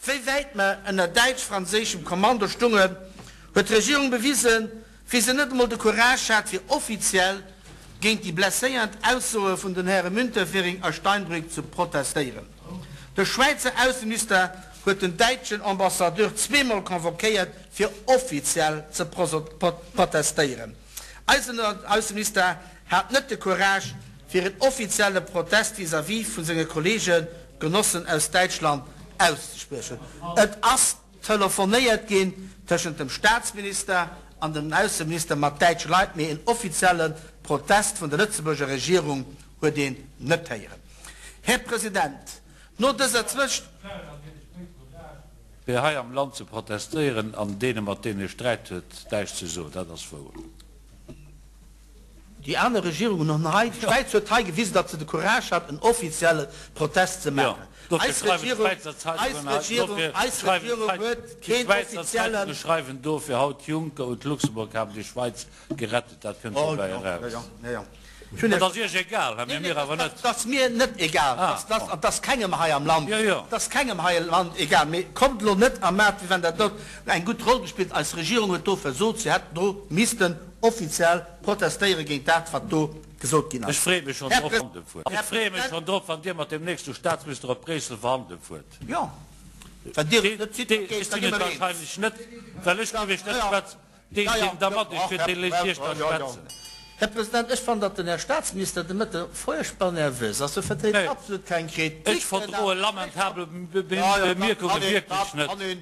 Wéi wäit mer ënner däitsch-franséischem Kommando stungen, huet d'Regierung bewisen, wéi se net emol de Courage hat, fir offiziell géint déi blesséiernd Aussoe vun den Häre Müntefering a Steinbrück ze protestéieren. De Schwäizer Ausseminister huet den däitschen Ambassadeur zweemol convoquéiert, fir offiziell ze protestéieren. Eisen Ausseminister hat net de Courage, fir en offizielle Protest vis-à-vis vu senge Kollegen, Genossen aus Däitschland auszespriechen. Et ass telefonéiert ginn tëschent dem Staatsminister an dem Ausseminister mat däitsche Leit, mee en offizielle Protest vun der Lëtzebuerger Regierung huet een net héieren. Här President, no dëser Zwësch. Fir hei am Land ze protestéieren an deene mat deenen ee Sträit huet, näischt ze soen, dat ass wouer. Déi aner Regierungen hunn hei, d'Schwäiz huet hei gewisen, datt se de Courage hat, en offizielle Protest ze maachen. Eis Regierung, eis Regierung, eis Regierung huet keen offiziellen. D'Schwäizer Zeitungen schreiwen dofir haut, Juncker und Luxemburg haben die Schweiz gerettet. Dat kënnt dobäi eraus. Dat ass Iech egal, mä mir awer net. Dat ass mir net egal. Dat ass kengem hei am Land, dat ass kengem hei am Land egal. Mee kommt elo net a maacht, wéi wann dat do eng gutt Roll gespillt. Eis Regierung huet do versot. Si hätt do missten offiziell protestéiere géint dat, wat do gesot ginn ass. Ech freeë mech schonn drop, wann Ech freeë mech schonn drop, wann Dir mat dem nächste Staatsminister op Bréissel verhandele fuert. Jo, wann Dir et net sidd, da gi mer eens. Ech sinn et wahrscheinlech net, well ech géif Iech net schwätzen. Deen, deen da mat Iech fiert, dee léisst Iech da schwätzen. Här President, ech fannen, datt den Här Staatsminister de Mëtte fuerchtbar nervös ass. E vertréit absolut keng Kritik. Ech verdroe lamentabel Bemierkunge wierklech net.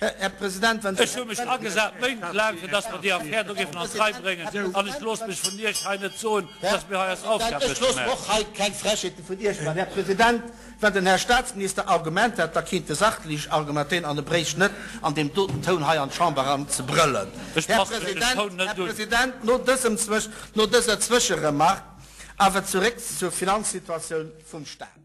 Här President, wann. Ech hu mech agesat méintelaang, fir datt mer déi Affär do géifen an d'Rei bréngen, an ech loosse mech vun Iech hei net soen, datt mir hei eis Aufgab net gemaach hunn. Ech loosse mer och hei keng Frechheete vun Iech maachen. Här President, wann den Här Staatsminister Argumenter hätt, da kéint e sachlech argumentéieren an e bréicht net an deem doten Toun hei an d'Chamber eran ze brëllen. Ech Här passen den President, Toun net Här un. President, no dësem Zwësch, no dëser Zwëscheremark awer zeréck zur Finanzsituatioun vum Stat.